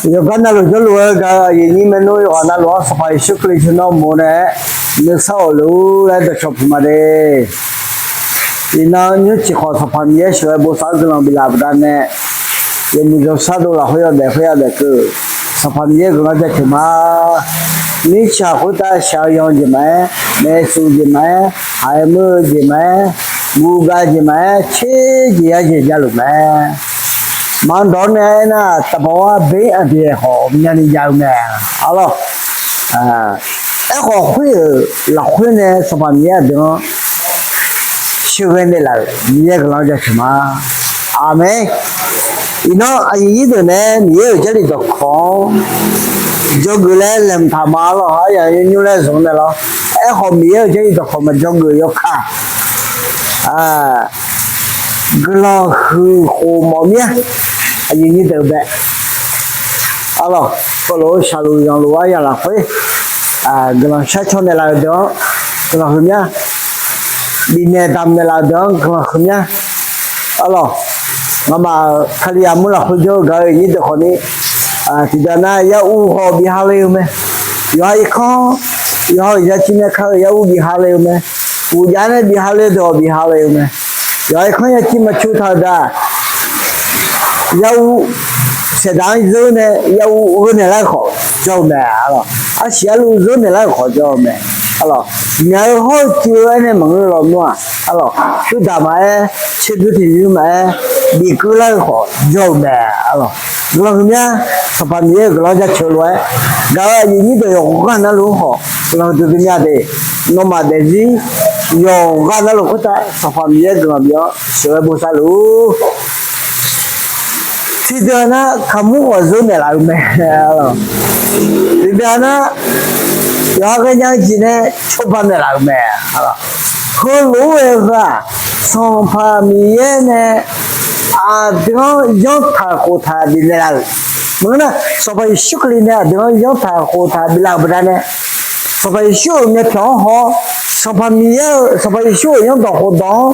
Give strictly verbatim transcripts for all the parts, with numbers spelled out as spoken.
Yawqgar navluf jawrluf-eu gaq-eu aqyuif nyir maernmr yawqghaq navluf-anr Sanqpaq Yeqsur Kali-euq nae mawr nae nuisar of luf-ur laer dawqcawq puq ma de. Iqnan nymrciq khawf Sanqpaq Miqyaer sheuqghae bosav-eu guiqlanq biflaf baqdanae, yawmuiq yawshar dov lafkhoer yawdaef khoer yadaef keuv, Sanqpaq Miqyaer-euq guiqlanq jaceuq ma. Mirtsaq khoertav shaq-eu yan jeq maqaer, maeqsuq jeq maqaer, haiq muir-eu jeq maqaer, guvgav jeq maqaer, tser jeq ya jeq javluf mae. Maqdawq-awr nae aernar, taqbawq-awr aqbeq aqbeq khawf myavni jav-eu mae. Arlawr, aerkhawf khoer-euq lafkhoer nae Sanqpaq Miqyaer aqdui-anr sheuqghae naeqlaf-euq Miqyaer guiqlanq jaceuq ma. Aqmeq. Iqnan aqyuif nyir deuq nae Miqyaer-euq Jarlif dawqkawq-anr dzawgeuf laer laeqhmq taq ma. Arlawr, aryaq nymr laer zmq naeq lawr. Aerkhawf Miqyaer-euq Jarlif dawqkawq maqdzawgeuf yawkaq guiqlanq huiq khof mawf mir-a. Aqyuif nyir deuq bae, arlawr, pawlof-eu shaqluf zanqluf aryaq lafkhoer guiqlanq shar caw naeqlaf-euq deuq-anr guiqlanq huiq mya. Bifnaeq damq naeqlaf-euq deuq-anr guiqlanq huiq mya. Arlawr, ngamaf-euq Kalizaq mur lafkhoer jawr-eu gaq-eu nyir deuq khawfni, tiqdeuq nar yar uv haw bi ha le-eu mae. Yawqha irkanr, yawqha-euq yaciv nae ka-eu yar uv bi ha le-eu mae. Uqjav nae bi ha le-eu deuq-awq bi ha le-eu mae. Yawqha irkanr yaciv maqcu taq-euq deuq-aq, yar uv saeqdaq-anr zeur nae yar uv gheur naeq lar-eu khawf jawr-eu mae. Arlawr, arsiq arluv zeur naeq lar-euq khawf jawr-eu mae. Arlawr, myaq-eu hawr-eu cuiv-eu aernae maqngeur lawnmr-aq, arlawr, pyurdaq maqaer, tserdur tiqyuir maqaer, bif keuv lar-eu khawf jawr-eu mae. Arlawr, guiqlanq huiq mya. Sanqpaq Miqyaer-euq guiqlanq jaceuq lof-aer, gaq-eu aqyuif nyir deuq yawqghaq navluf-anr khawf guiqlanq huiqdui dui mya de. Nawmaf daefzir yawqghaq navluf khoertav Sanqpaq Miqyaer guiqlanq bif-awr sheuqghae bosav luf-ur. Tiqdeuq nar kaqmur khawf zeur naeqlaf-eu mae. Tiqdeuq nar yawqha ghaenya-eu jeq nae cawba naeqlaf-euq mae. Heulof-aer heu-aq, Sanqpaq Miqyaer nae aqdui-anr yanrtaq khoftaq bifnaeq laf-euq. Maqngeur nar, Sanqpaq Yeqsur Kali nae aqdui-anr yanrtaq khoftaq biflaf-euq baqdanae, Sanqpaq Yeqsur-euq myavpyawq-anr haw-awr, Sanqpaq Miqyaer-euq, Sanqpaq Yeqsur-euq yanrdawq khofdawq-anr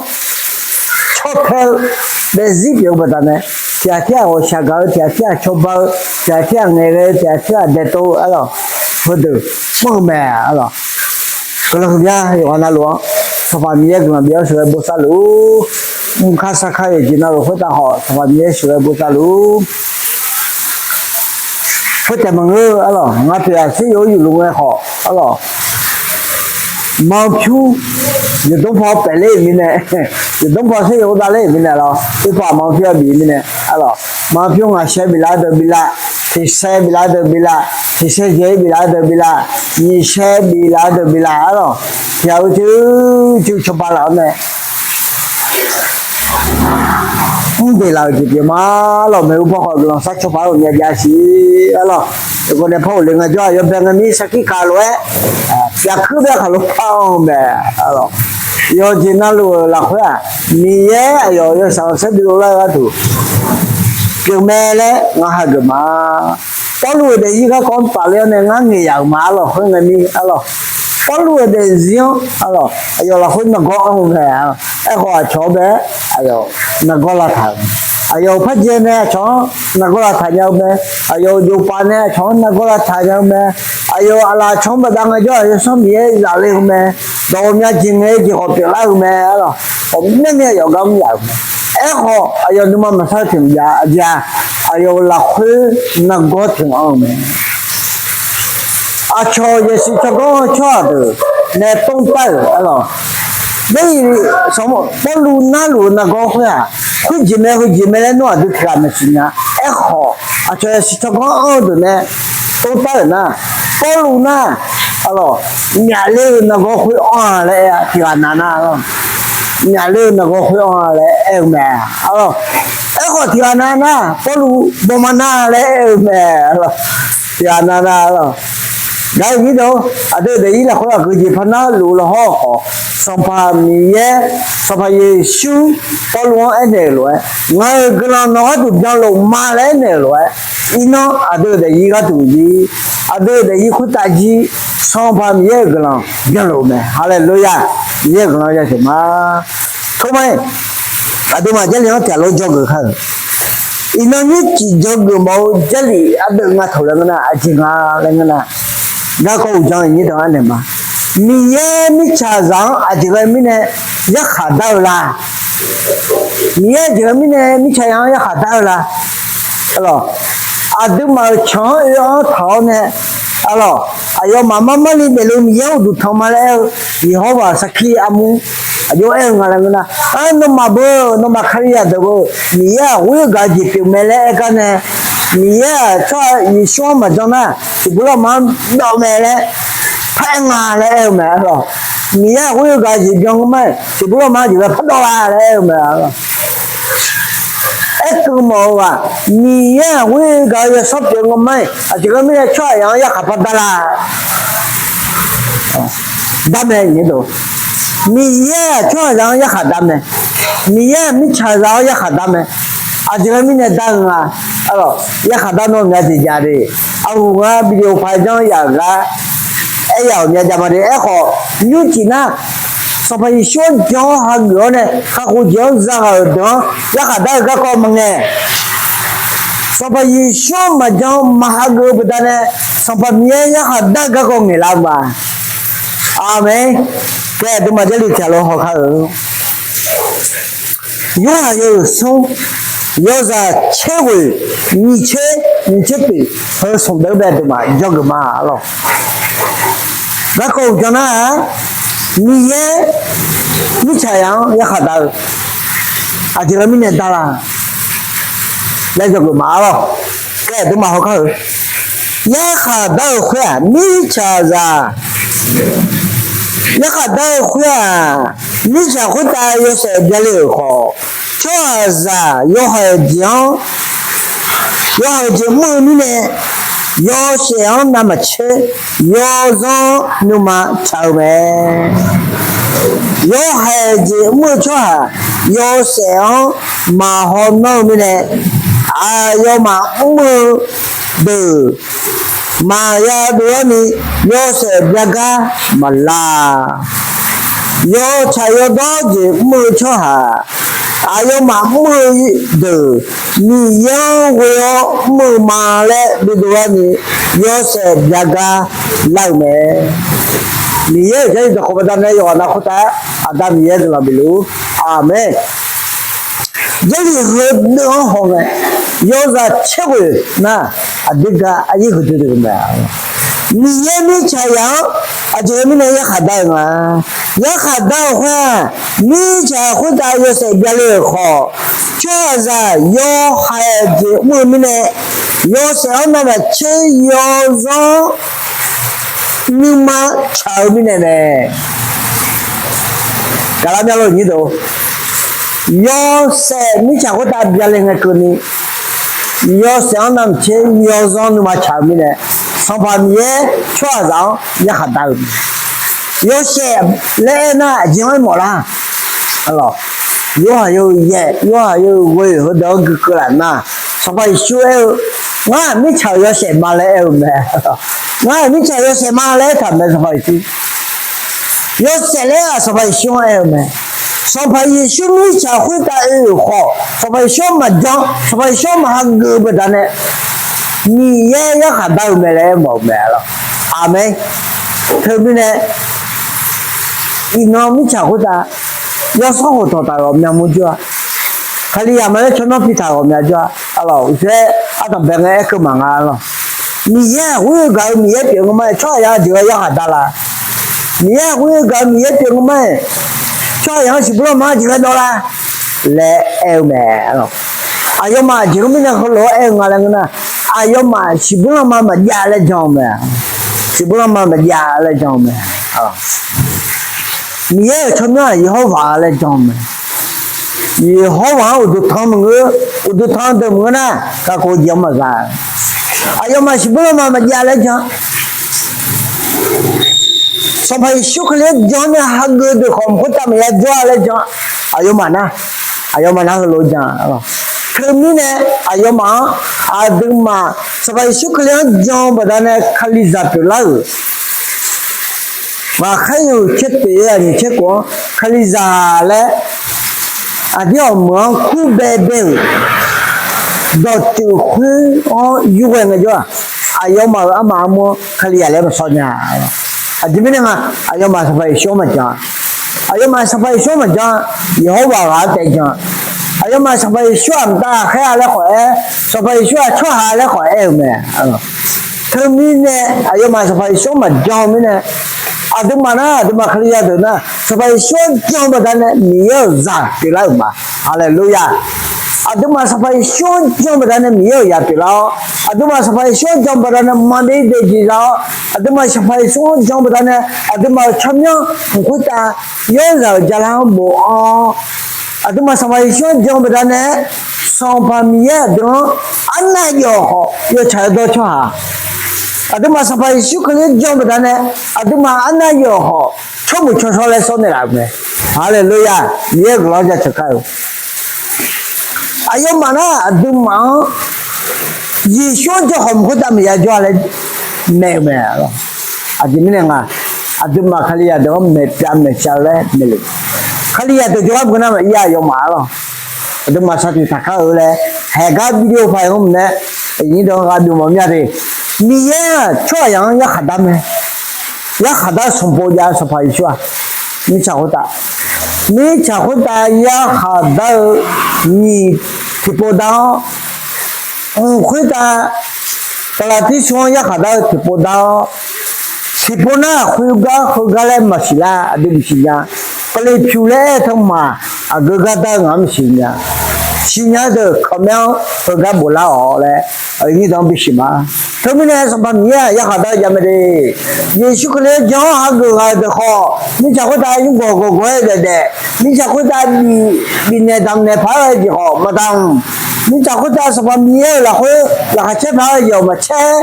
cawtae-eu daefzir pyeuf-eu baqdanae, tiqghaq tirghaq ghawqshaq gaq-eu, tiqghaq tirghaq cawba-eu, tiqghaq tirghaq ngaeqghae-eu, tiqghaq tirghaq daeftov-eu, arlawr, heudeuq mr-eu mae. Arlawr, guiqlanq huiq mya. Yawqghaq navluf-anr Sanqpaq Miqyaer guiqlanq bif-awr sheuqghae bosav luf-ur. Mrkar sarkar-eu jeq navluf khoertav khawf Sanqpaq Miqyaer sheuqghae bosav luf-ur. Khoertaef maqngeur-eu arlawr, ngar pyeuf-aq saer yawf-eu yufluf ngae khawf arlawr, manqpyur yawqdmr paw paefler-euq mirnae, yawqdmr paw saer yawf-eu davler-euq mirnae lawr, oerpav manqpyur-a bif mirnae arlawr, manqpyur ngaq shae biflaf-eu deuq biflaf, tiqsae biflaf-eu deuq biflaf, tiqsae yaeq-aer biflaf-eu deuq biflaf, nyiq shae biflaf-eu deuq biflaf arlawr, tiqghaq-eu cuiv cuiv cawba laf-awr nae mr deq laf-euq jeq pyeuf ma. Arlawr, maeqhu paw khawf guiqlanq sar cawba-eu myav jav siq arlawr. Yawqghaq nae par ghofle ngae jawr-aq yawbae ngae mir sarkir kaq lof-aer, pyaq kuir bae khaqlo par-anr-eu mae. Arlawr, yawqjeq navluf-euq lafkhoer-aq, Miqyaer aqyawf yawshaq-anr saerdui lar-eu gharduq pyeuf mae laer ngar hageuf ma. Pawrluv-euq daefzir garkawv-anr tafler-awr nae ngar ngaeq yaf-euq ma. Arlawr, khoerngae mir arlawr, Pawrluv-euq daefzir-anr arlawr, aqyawf lafkhoer nargawr anr-eu mae. Aerkhawf aqcawq-anr bae aqyawf nargawr lavtaq-euq mae. Aqyawf-euq parjae nae aqcawq-anr nargawr lavtaq nya-eu mae. Aqyawf-euq jofpav nae aqcawq-anr nargawr lavtaq nya-eu mae. Aqyawf-euq aqlaf aqcawq-anr baqda ngaejawr-aq Yawsanr Miqyaer zafle-eu mae. Dawq ghawqmya jeq ngae jeq khawf pyeuflar-eu mae. Arlawr, ghawqmyanr ni aqyawf gar mr yaf-euq mae. Aerkhawf aqyawf nuima maqsar-eu tiq mq jav-a jeq-aq, aqyawf-euq lafkhoer nargawr tiq mq anr-eu mae. Aqcawq yasiq tsawrganr-eu tsawrhaq deuq nae tov par-euq arlawr, Pawrluv narluf-eu nargawr khoer-aq, khoerjeq mae heujeq mae laer nawr aqdui tiq ghaq maqsiq nya. Aerkhawf aqcawq yasiq tsawrganr anr-eu deuq nae tov par-euq nar, Pawrluv nar arlawr, myafler-eu nargawr khoer anr-a laer aer-a. Tiq ghaq nav nar arlawr, myafler-eu nargawr khoer anr-a laer aer-eu mae arlawr. Aerkhawf tiq ghaq nav nar Pawrluv bawma nar laer aer-eu mae arlawr. Tiq ghaq nav nar arlawr, gaq-eu nyir deuq, aqdui-euq daefzir lafkhoer aqgeujeq par narluf-eu lafhawr khawf, Sanqpaq Miqyaer, Sanqpaq Yeqsur Pawrluv-anr aernaeq-euq lof-aer, ngaq-euq guiqlanq nawq gharduq byanluf ma laer aernaeq-euq lof-aer, iqnan aqdui-euq daefzir gharduq jir, aqdui-euq daefzir khoertav jir, Sanqpaq Miqyaer-euq guiqlanq byanluf-eu mae. Haleluya! Miqyaer-euq guiqlanq yashaeq ma. Torma-iq, aqduimaf Jarlif-anr tiq ghaq lof jawrgeuf kar-euq Iqnan nymrcif dzawgeuf mawf-eu Jarlif ardeuv nga taq laer ngeur nar, aqjeq nga laer ngeur nar, garkawv uqdzan iqnyir deuq-anr naeq ma. Miqyaer mirtsaqzaq-anr aqjeq ghae mirnae yarkhaq dar-eu la? Miqyaer aqjeq ghae mirnae mirtsaqzaq-anr yarkhaq dar-eu la? Aqduimaf-euq canq-anr oe-anr taq-awr nae, aqlawq, aqyawfmaf mar mar ni daefluf Miqyaer-anr uqduq tanq ma laer aer-eu, Yeqhawr ghaq sarkir armur aqjox aer-eu nga laer ngeur nar, nawmaf beu, nawmaf Kalizaq deuq beu, Miqyaer-aq ghoer-eu gaq-eu jeq pyeuf mae laer aer gar nae, Miqyaer-aq tsawrhaq Yeqsur-anr maqjan nar, tiqbur lawrma-anr dawv mae laer paraer nga laer aer-eu mae, aqlawq. Miqyaer-aq ghoer-eu gaq-eu jeq byan ngeur ma-aer, tiqbur lawrma-anr jeq ghae pardawv la laer aer-eu mae, aqlawq. Aerkeuv mawf-eu ghaq, Miqyaer-aq ghoer-eu gaq-eu yawsanr pyeuf-eu ngeur ma-aer, aqjeq ghae mirnae tsawrhaqzaq-anr yarkhaq par dar la? Dar mae, Miqyaer-aq tsawrhaqzaq-anr yarkhaq dar mae. Miqyaer-aq mirtsaqzaq-anr yarkhaq dar mae. Aqjeq ghae mirnae dar-eu nga? Aqlawq, yarkhaq dar nawr myav jeq jav de. Aqhuq nga video paq janr yaf gar aer yaf-awq myav jav ma de. Aerkhawf, nymrcif nar, Sanqpaq Yeqsur-anr jan-awr hageuf-awr nae kakhof jeq-anr zaghaq-euq deuq-anr yarkhaq dar-eu garkawv maqngae, Sanqpaq Yeqsur-anr maqjan maqhageuf-eu baqdanae, Sanqpaq Miqyaer yarkhaq dar-eu garkawv ngaeqlar-eu ma. Aqmeq. Kae aqduimaf Jarlif tiqghaq lof hawkar-eu Yorhaq yawhuiq smr, yawzaq tser ghoeq, nyiq tser, nyiq tser pyeuf, heu smq deuq-anr bae aqduimaf dzawgeuf ma, aqlawq. Garkawv uqdzan nar-aq, Miqyaer mirtsaqzaq-anr yarkhaq dar-eu, aqjeq ghae mirnae dar la? Laer dzawgeuf ma, aqlawq. Kae aqduimaf hawkar-eu yarkhaq dar-eu khoer-aq, mirtsaqzaq yarkhaq dar-eu khoer-aq, mirtsaq khoertav yawshaef byale-euq khawf, tsawrhaqzaq yawhaiq jeq-anr, yawhaiq jeq mr-eu mirnae, yawshaef-anr navmaqtser yawzanr nuima tsaq-eu mae. Yawhaiq jeq mr-eu tsawrhaq yawshaef-anr maqhaw nanr-eu mirnae, aqyawfmaf mr-eu deuq maqya dovlar ni yawshaef byagar maqlar. Yawtsaq yawdawr jeq mr-eu tsawrhaq aqyawfmaf mr-eu deuq Miqyaer-anr ghoe-awr mr-eu ma laer bidov-ar ni yawshaef byagar lar-euq mae. Miqyaer-euq Jarlif dawqkawq baqdanae yawqghaq nav khoertav-aer Aqda Miqyaer guiqlanq bifluf-ur. Aqmeq. Jarlif heudeuv-anr hawngae, yawzaq tser ghoeq nar, aqdir gar aryaer heudeuv deuq mae. Miqyaer mirtsaqzaq-anr aqjeq mirnae yarkhaq dar-eu nga. Yarkhaq dar-eu khoer-aq, mirtsaq khoertav yawshaef byale-euq khawf, tsawrhaqzaq yawhaiq jeq mr-eu mirnae, yawshaef-anr navmaqtser yawzanr nuima tsaq-eu mirnae mae. Gaqlar myavlof nyir deuq, yawshaef mirtsaq khoertav byale ngae keuvni, yawshaef-anr navmaqtser yawzanr nuima tsaq-eu mirnae, Sanqpaq Miqyaer tsawrhaqzaq-anr yarkhaq dar-eu mae. Yawshaef laer aernar aqjeq-anr aermawf lar. Aqlawq, Yorhaq yawhuiq yaeq, Yorhaq yawhuiq ghoe heudeuq-anr guikeuv laf nar, Sanqpaq Yeqsur aer-eu, Ngar-aq mirtsaq-euq yawshaef ma laer aer-eu mae. Ngar-aq mirtsaq-euq yawshaef ma laer aertaq mae Sanqpaq Yeqsur. Yawshaef laer-aq Sanqpaq Yeqsur-anr aer-eu mae. Sanqpaq Yeqsur mirtsaq khoertav oe-euq khawf, Sanqpaq Yeqsur-anr maqjan, Sanqpaq Yeqsur-anr maqhageuf-eu baqdanae, Miqyaer yarkhaq dar-eu mae laer aermawf-eu mae, aqlawq. Aqmeq. Teumirnae, iqnan mirtsaq khoertav yawsanr khoftawq taq ghawqmya mur jawr-a. Kalizaq ma laer tsawrmyanr pi taq ghawqmya jawr-a. Aqlawq, uqcif-aer ardanqbae ngae aerkeuv maqnga, aqlawq. Miqyaer-aq ghoer-eu gaq-eu Miqyaer pyeuf ngeur ma-aer tsawrhaqzaq aqjeq ghae yarkhaq dar la? Miqyaer-aq ghoer-eu gaq-eu Miqyaer pyeuf ngeur ma-aer tsawrhaqzaq-anr siqbur lanma aqjeq ghae dawv la? Laer aer-eu mae, aqlawq. Aqyawfmaf aqjeq mirnae heulof-aer aer-eu nga laer ngeur nar, aqyawfmaf siqbur lanma maqjav laer jan-eu mae. Siqbur lanma maqjav laer jan-eu mae. Miqyaer-euq tsawrmyanr-aq Yeqhawr ghaq laer jan-eu mae. Yeqhawr ghaq-anr uqduq tanq maqngeur, uqduq tanq deuq maqngeur nar, kakhof-eu jeq-anr maqza. Aqyawfmaf siqbur lanma maqjav laer jan. Sanqpaq Yeqsur Kali-anr jan nae hageuf deuq khawf mq khoertav maqya jawr-a laer jan. Aqyawfmaf nar, aqyawfmaf nar heulof jan. Teumirnae aqyawfmaf-anr aqduimaf Sanqpaq Yeqsur Kali-anr jan-eu baqdanae Kalizaq pyeuflar-euq Ghaqkhaer yawhuiq tser pyeuf-eu aqnyiq tser khof-anr Kalizaq laer aqdir ghawqmeuq-anr kur baebae-euq dawqtsuif khoer-anr yurghae ngaejawr-aq, aqyawfmaf-euq armaf armur-anr Kalizaq laer maqsawr nya. Aqjeq mirnae nga, aqyawfmaf Sanqpaq Yeqsur-anr maqjan. Aqyawfmaf Sanqpaq Yeqsur-anr maqjan, Yawqhawr ghaq ghaq-anr taef jan. Aqyawfmaf Sanqpaq Yeqsur-aq mqtav ghaqkhaer-a laer khawf aer, Sanqpaq Yeqsur-aq tsawrhaq laer khawf aer-eu mae. Teumirnae aqyawfmaf Sanqpaq Yeqsur-anr maqjan-eu mirnae, aqduimaf nar, aqduimaf Kalizaq deuq nar, Sanqpaq Yeqsur-anr jan-eu baqdanae Miqyaer-euq zaq pyeuflar-euq ma. Haleluya! Aqduimaf Sanqpaq Yeqsur-anr jan-eu baqdanae Miqyaer-euq zaq pyeuflar-awr, aqduimaf Sanqpaq Yeqsur-anr jan-eu baqdanae maqdaef daef jeq za-awr, aqduimaf Sanqpaq Yeqsur-anr jan-eu baqdanae aqduimaf-euq tsawrmyanr mq khoertav yawrzaq-euq jala-anr bofanr-awr, aqduimaf Sanqpaq Yeqsur-anr jan-eu baqdanae Sanqpaq Miqyaer aqdui-anr arnav yawf khawf yawtsaq yawdawr tsawrhaq, aqduimaf Sanqpaq Yeqsur Kali-anr jan-eu baqdanae aqduimaf arnav yawf khawf tsawrmuiq tsawrshawr laer sawr naeqlaf-euq mae. Haleluya! Miqyaer-euq guiqlanq jaceuq kar-eu. Aqyawfmaf nar aqduimaf-anr Yeqsur-anr jan khawf mq khoertav maqya jawr-a laer maeq-eu mae. Aqjeq mirnae nga, aqduimaf Kalizaq deuq-anr maeqpyav maeqshav-eu laer maeqle. Kalizaq deuq jawrgar beu nar maqir-a aqyawfmaf-a lawq. Aqduimaf sar tiq taqkar-eu laer haeqgar video faiq-anr mqnae, aqnyir deuq-anr gharduq mawf mya de. Miqyaer-aq tsawrhaqzaq-anr yarkhaq dar mae. Yarkhaq dar-eu sanqbof jav-eu Sanqpaq Yeqsur-aq, mirtsaq khoertav, mirtsaq khoertav yarkhaq dar-eu nyiq tiqpov dar-awr, mq khoertav Gaqlaqtir sur-anr yarkhaq dar-eu tiqpov dar-awr, tiqpov nar khoergar khoergar laer maqsiq lar, aqdui bisiq nya. Keuvle pyuq laer aer-eu teumaf aqgeu gar dar-eu ngaq-anr maqsiq nya. Siqnya-eu deuq kawqmae-anr heugar boflar-awq laer aqnyir deuq-anr bisiq ma. Teumirnae Sanqpaq Miqyaer-aq yarkhaq dar-eu jav mae de. Yeqsur Kali-anr jan-awr hageuf ghaq-euq deuq khawf, mirtsaq khoertav yurgawq gawqgawq-aer daefdaef, mirtsaq khoertav bifnaeq damqnaeq paq-aer ghae jeq khawf maqdamq. Mirtsaq khoertav Sanqpaq Miqyaer-euq lafkhoer laqkhaq caer paq-aer ghae jeq khawf maqcaer.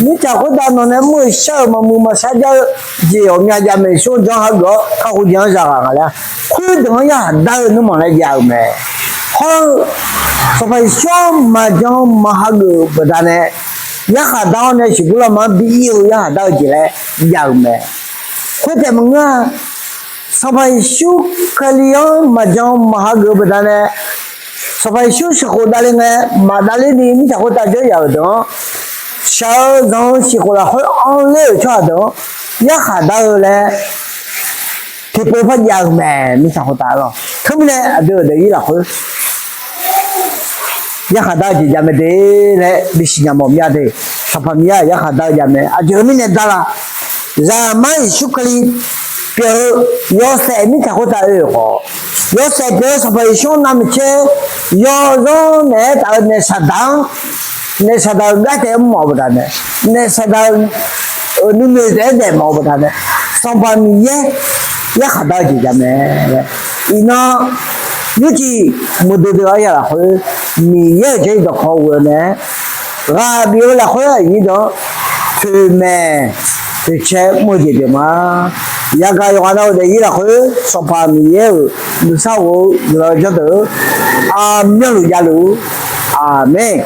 Mirtsaq khoertav nawq nae mr-euq shar-euq maqmuiq maqshar jav-eu jeq ghawqmya jav mae. Yeqsur-anr jan-awr hageuf-awr kakhof jeq-anr zaqghaq nga laer khoerdeuq-anr yarkhaq dar-eu nuirmanq laer jav-eu mae. Hawr-eu Sanqpaq Yeqsur-anr maqjan maqhageuf-eu baqdanae yarkhaq dar-awr nae siqbur lanma-anr bi ir-eu yarkhaq dar-eu jeq laer jav-eu mae. Khoertaef maqngeur-a. Sanqpaq Yeqsur Kali-anr maqjan maqhageuf-eu baqdanae Sanqpaq Yeqsur sheuqkhof davle ngae maqdavler ni mirtsaq khoertav jawryaf-euq deuq-anr shaq-eu zanq-eu sheuqkhof lafkhoer anrler-euq tsawrhaq deuq-anr yarkhaq dar-eu laer tiqpov par jav-eu mae. Mirtsaq khoertav lawq. Teumirnae aqdui-euq daefzir lafkhoer yarkhaq dar-eu jeq jav mae de laer bisiq nya mawf mya de. Sanqpaq Miqyaer-aq yarkhaq dar-eu jav mae. Aqjeq-eu mirnae dar la? Zaqmar Yeqsur Kali pyeuf-eu yawshaef mirtsaq khoertav oe-euq khawf, yawshaef pyeuf-eu Sanqpaq Yeqsur-anr navmaqtser yawzanr naeq-aer taf-eu naef saqdaq-anr, naef saqdaq-euq gar taef-aer mr mawf-eu baqdanae, naef saqdaq-euq nuinoeq taef-aer daef mawf-eu baqdanae, Sanqpaq Miqyaer yarkhaq dar-eu jeq jav mae. Iqnan nymrcif muiqdui dui-eu aryaq lafkhoer Miqyaer-euq jarlif dawqkawq ghoe-eu mae. Ghaq bif-eu lafkhoer aqnyir deuq-anr toeqmaeq toeqcae mr-eu jeq deuq ma. Yagaq yawqghaq nav-eu daefzir lafkhoer Sanqpaq Miqyaer-euq nuisar ghof-eu guiqlanq janrdeuq aqmyanluf javluf-ur. Aqmeq.